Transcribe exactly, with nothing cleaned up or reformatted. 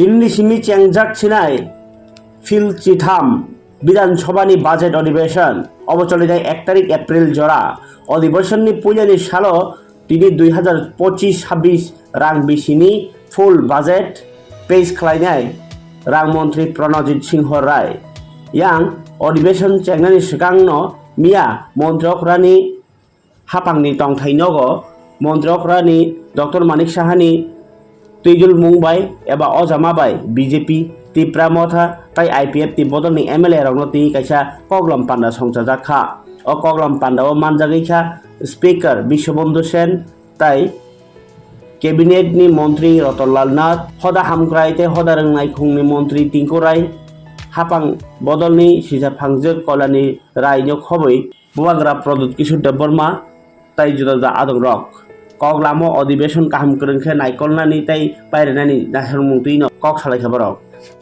Tinini simi chengjak sinai phil chitham Bidhan Sabhani budget adhibeshon obo cholitai ek tarik April jora. Adhibeshonni puilani salo tini dui hazar pochis sabbish rang bisini full budget pes khlainai rang montri Pranajit Singho Rai. Yang adhibeshon chengnani swkangno miya montri okrani hapangni tongthai nogo montri okrani Doctor Manik Sahani twijlmung bai eba ojama bai B J P, Tipra Motha tai I P F T bodolni M L A rokno twi kaisa koklam panda songchajak kha. O koklam pandao manjagwi kha Speaker Biswabandhu Sen tai Cabinet ni montri Ratan Lal Nath, hoda hamkrai tei hoda rwngnai khungni montri Tinku Rai, hapang bodolni sisa phangjak Kalyani Rai no khobwi Bubagra Pradyut Kishore Debbarma tai juda juda adongrok. Kok lamo adhibeshon kaham kwrwng khe naikolnani tei pairwnani naisarmung twino kok salaikha borok.